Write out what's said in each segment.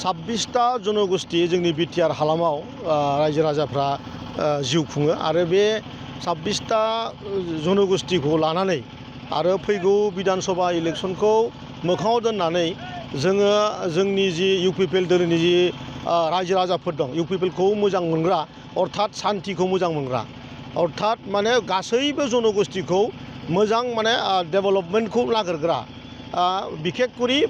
26टा जनगोष्ठी जोंनि बिटिआर हालामाव रायजो राजाफ्रा जिउ खुङो आरो बे 26टा जनगोष्ठीखौ लानानै आरो फैगौ विधानसभा इलेक्शनखौ मोखाङाव दोननानै जोङो जोंनि जि इउपिपिएल दोलोनि जि रायजो राजाफोर दं इउपिपिएलखौ मोजां मोनग्रा अर्थात शान्तिखौ मोजां मोनग्रा अर्थात माने गासैबो जनगोष्ठीखौ मोजां माने डेभेलपमेन्टखौ नागिरग्रा बिखेखकरि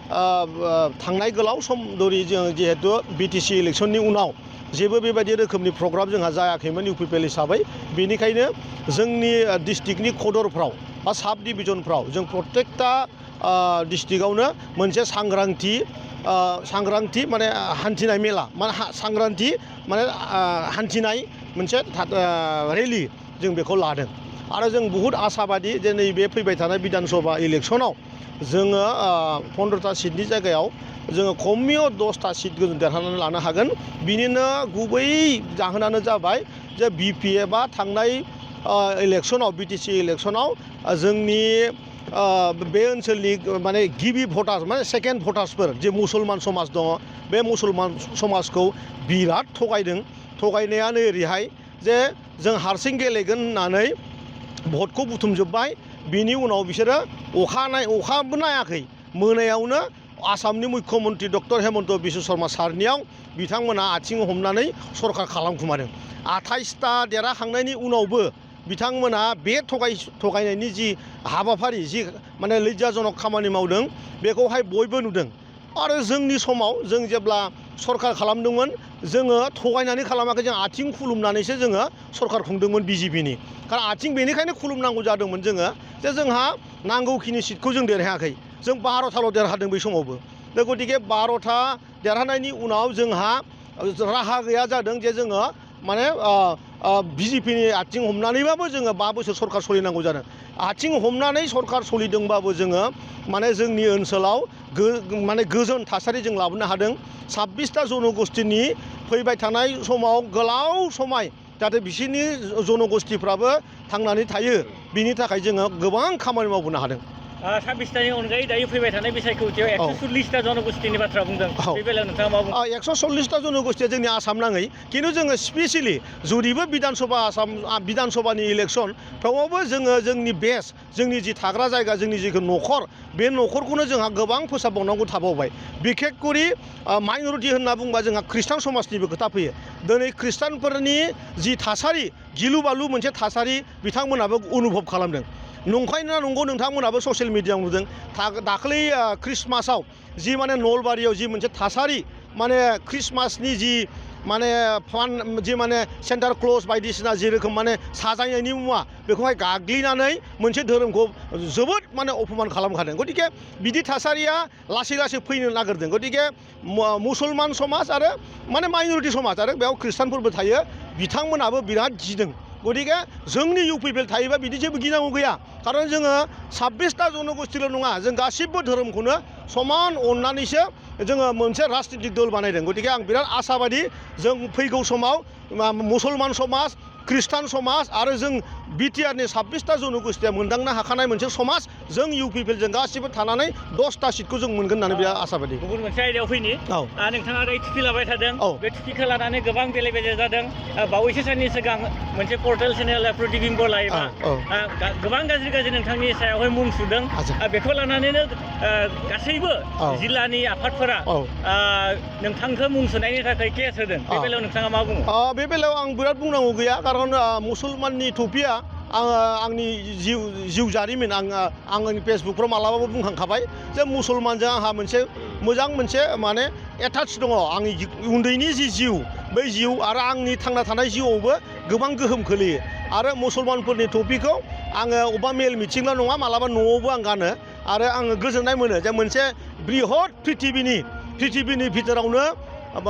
थांनाय गोलाव सम धरि जों जिहेतु बिटिसि इलेक्शननि उनाव जेबो बेबायदि रोखोमनि प्रग्राम जोंहा जायाखैमोन इउपिपिएल हिसाबै बेनिखायनो जोंनि डिस्ट्रिक्टनि खदरफ्राव बा साब डिभिजनफ्राव जों प्रत्येकटा डिस्ट्रिक्टआवनो मोनसे सांग्रांथि माने हान्थिनाय मेला माने सांग्रांथि माने हान्थिनाय मोनसे रेलि जों बेखौ लादों आरो जों बहुद आसाबादि जे नैबे फैबाय थानाय विधानसभा इलेक्शनाव जोङो 15टा सिटनि जायगायाव जोङो खमैबो 10टा सिट देरहानानै लानो हागोन बिनिनो गुबै जाहोनानो जाबाय जे बिपिएफआ थांनाय इलेक्शनाव बिटिसि इलेक्शनाव जोंनि बे ओनसोलनि माने गिबि भटार्स माने सेकेन्ड भटार्सफोर जे मुसलमान समाज दङ बे मुसलमान समाजखौ बिराद थगायदों थगायनायानो ओरैहाय जे जों हारसिं गेलेगोन होननानै भटखौ बुथुमजोब्बाय बिनि उनाव बिसोरो अखाबो नायाखै मोनायावनो आसामनि मुख्यमन्त्रि डक्टर हेमन्त बिश्व शर्मा सारनियाव बिथांमोना आथिं हमनानै सरकार खालामखुमादों 28टा देरहाखांनायनि उनावबो बिथांमोना बे थगायनायनि जि हाबाफारि जि माने लैजाजनक खामानि मावदों बेखौहाय बयबो नुदों आरो जोंनि समाव जों जेब्ला सरकार खालामदोंमोन जोङो थगायनानै खालामाखै जों आथिं खुलुमनानैसो जोङो सरकार खुंदोंमोन बिजेपिनि कारण आथिं बेनिखायनो खुलुमनांगौ जादोंमोन जोङो जे जोंहा नांगौखिनि सिटखौ जों देरहायाखै जों 12टाल' देरहादों बै समावबो दा गतिके 12टा देरहानायनि उनाव जोंहा राहा गैया जादों जे जोङो माने बिजेपिनि आथिं हमनानैबाबो जोङो 5 बोसोर सरकार सोलिनांगौ जादों आथिं हमनानै सरकार सोलिदोंबाबो जोङो माने जोंनि ओनसोलाव माने गोजोन थासारि जों लाबोनो हादों 26टा जनगोष्ठीनि फैबाय थानाय समाव गोलाव समाय जाहाथे बिसोरनि जनगोष्ठीफ्राबो थांनानै थायो बिनि थाखाय जोङो गोबां खामानि मावबोनो हादों 26टानि अनगायै दायो फैबाय थानाय बिसायख'थियाव 140टा जनगोष्ठीनि बाथ्रा बुंदों बे बेलायाव नोंथाङा मा बुङो 140टा जनगोष्ठीया जोंनि आसाम नाङै खिन्थु जोङो स्पेसियेलि जुदिबो विधानसभानि इलेक्शन थेवबो जोङो जोंनि बेस जोंनि जि थाग्रा जायगा जोंनि जि न'खर बे न'खरखौनो जोंहा गोबां फोसाबबावनांगौ थाबावबाय बिखेखकरि माइनरिटि होनना बुंबा जोंहा खृष्टान समाजनिबो खोथा फैयो दिनै खृष्टानफोरनि जि थासारि गिलु बालु मोनसे थासारि बिथांमोनाबो अनुभब खालामदों नंखायना नंगौ नोंथांमोनाबो ससियेल मिडियायाव नुदों दाख्लै ख्रिस्टमासाव जि माने नलबारियाव जि मोनसे थासारि माने ख्रिस्टमासनि जि माने फान जि माने सेन्टार क्लज बायदिसिना जि रोखोम माने साजायनायनि मुवा बेखौहाय गाग्लिनानै मोनसे धोरोमखौ जोबोद माने अपमान खालामखादों गतिके बिदि थासारिया लासै लासै फैनो नागिरदों गतिके मुसलमान समाज आरो माने माइनरिटि समाज आरो बेयाव खृष्टानफोरबो थायो बिथांमोनाबो बिराद गिदों गतिके जोंनि इउपिपिएल थायोबा बिदि जेबो गिनांगौ गैया खारन जोङो 26टा जनगोष्ठील' नङा जों गासिबो धोरोमखौनो समान अननानैसो जोङो मोनसे राजनितिक दल बानायदों गतिके आं बिराद आसाबादि जों फैगौ समाव मुसलमान समाज खृष्टान समाज आरो जों बिटिआरनि 26टा जनगोष्ठीया मोनदांनो हाखानाय मोनसे समाज जों इउपिपिएलजों गासिबो थानानै 10टा सिटखौ जों मोनगोन होननानै बिराद आसाबादि गुबुन मोनसे आयदायाव फैनि नोंथाङा ओरै थुखि लाबाय थादों बे थुखिखौ लानानै गोबां बेले बेजे जादों बावैसो साननि सिगां मोनसे पर्टेल चेनेल प्रतिबिम्ब लायोबा गोबां गाज्रि नोंथांनि सायावहाय मुं सुदों बेखौ लानानैनो गासैबो जिल्लानि आफादफोरा नोंथांखौ मुं सुनायनि थाखाय केस होदों बे बेलायाव नोंथाङा मा बुङो बे बेलायाव आं बिराद बुंनांगौ गैया खारन मुसलमाननि टपिकआ आंनि जिउ जारिमिन आंनि फेसबुकफ्राव मालाबाबो बुंखांखाबाय जे मुसलमानजों आंहा मोजां मोनसे माने एटाच दङ आंनि उन्दैनि जि जिउ बै जिउ आरो आंनि थांना थानाय जिउआवबो गोबां गोहोम खोलैयो आरो मुसलमानफोरनि टपिकखौ आङो अबेबा मेल मिथिंल' नङा मालाबा न'आवबो आं गानो आरो आङो गोजोननाय मोनो जे मोनसे बृहत पृथिबिनि भितरावनो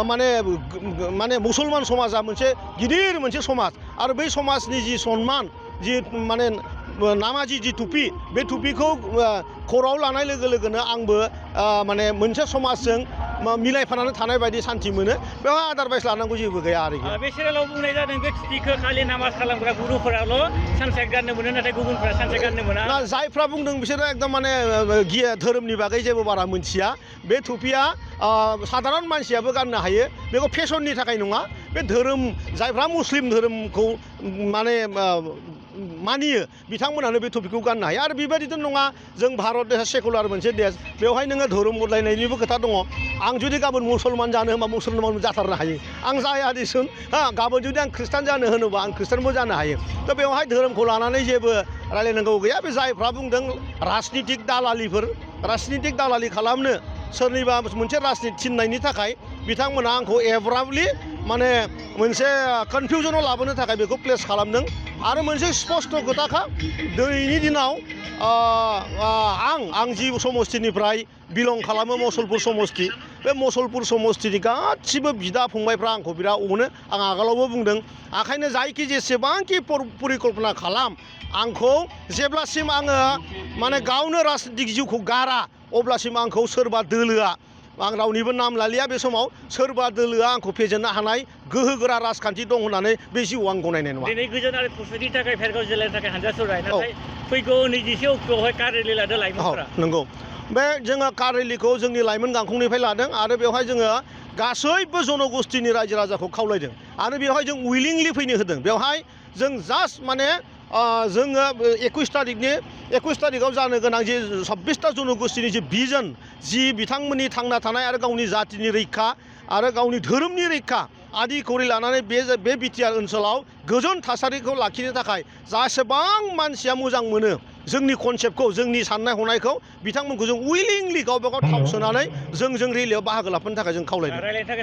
माने मुसलमान समाजा मोनसे गिदिर मोनसे समाज आरो बै समाजनि जि सन्मान जि माने नामाजि जि टुपि बे टुपिखौ खर'आव लानाय लोगो लोगोनो आंबो माने मोनसे समाजजों मिलायफानानै थानाय बायदि सान्थि मोनो बेवहाय आदारवाइस लानांगौ जेबो गैया आरोखि बे सिरियालाव बुंनाय जादों बे थुफिखौ खालि नामाज खालामग्रा गुरुफोराल' सानसेक गाननो मोनो नाथाय गुबुनफोरा सानसेक गाननो मोना जायफ्रा बुंदों बिसोरो एकदम माने धोरोमनि बागै जेबो बारा मोनथिया बे टुपिया साधारन मानसियाबो गाननो हायो बेखौ फेशननि थाखाय नङा बे धोरोम जायफ्रा मुस्लिम धोरोमखौ माने मानियो बिथांमोनानो बे टपिकखौ गाननो हायो आरो बेबायदिथ' नङा जों भारत देशआ सेकुलार मोनसे देश बेवहाय नोङो धोरोम बदलायनायनिबो खोथा दङ आं जुदि गाबोन मुसलमान जानो होनबा मुसलमान जाथारनो हायो आं जाया दिसुन गाबोन जुदि आं खृष्टान जानो होनोबा आं खृष्टानबो जानो हायो थ' बेवहाय धोरोमखौ लानानै जेबो रायलायनांगौ गैया बे जायफ्रा बुंदों राजनितिक दालालि खालामनो सोरनिबा मोनसे राजनिति थिननायनि थाखाय बिथांमोना आंखौ एब्राबलि माने मोनसे कनफिउजनाव लाबोनो थाखाय बेखौ प्लेस खालामदों आरो मोनसे स्पस्ट खोथाखा दिनैनि दिनाव आं जि समस्तिनिफ्राय बिलं खालामो मुसलपुर समस्ति बे मुसलपुर समस्तिनि गासिबो बिदा फंबायफ्रा आंखौ बिराद अनो आं आगोलावबो बुंदों ओंखायनो जायखि जेसेबांखि परिकल्पना खालाम आंखौ जेब्लासिम आङो माने गावनो राजनितिक जिउखौ गारा अब्लासिम आंखौ सोरबा दोलोआ आं रावनिबो नाम लालिया बे समाव सोरबा दोलोआ आंखौ फेजेननो हानाय गोहोगोरा राजखान्थि दं होननानै बे जिउआव आं गनायनाय नङा दिनै गोजोन आरो खौसेथिनि थाखाय भेरगाव जिल्लानि थाखाय हानजा सुरबाय नाथाय फैगौ 21 अक्ट'आवहाय कार रेलि लादों लाइमोनफोरा नंगौ बे जोङो कार रेलिखौ जोंनि लाइमोन गांखंनिफ्राय लादों आरो बेवहाय जोङो गासैबो जनगोष्ठीनि रायजो राजाखौ खावलायदों आरो बेवहाय जों उइलिंलि फैनो होदों बेवहाय जों जास्ट माने जोङो 21 तारिखआव जानो गोनां जे 26टा जनगोष्ठीनि जे भिजन जि बिथांमोननि थांना थानाय आरो गावनि जातिनि रैखा आरो गावनि धोरोमनि रैखा आदि खौरि लानानै बे बिटिआर ओनसोलाव गोजोन थासारिखौ लाखिनो थाखाय जेसेबां मानसिया मोजां मोनो जोंनि कनसेप्टखौ जोंनि साननाय हनायखौ बिथांमोनखौ जों उइलिंलि गावबा गाव थाव सोनानै जों रेलियाव बाहागो लाफानो थाखाय जों खावलायदों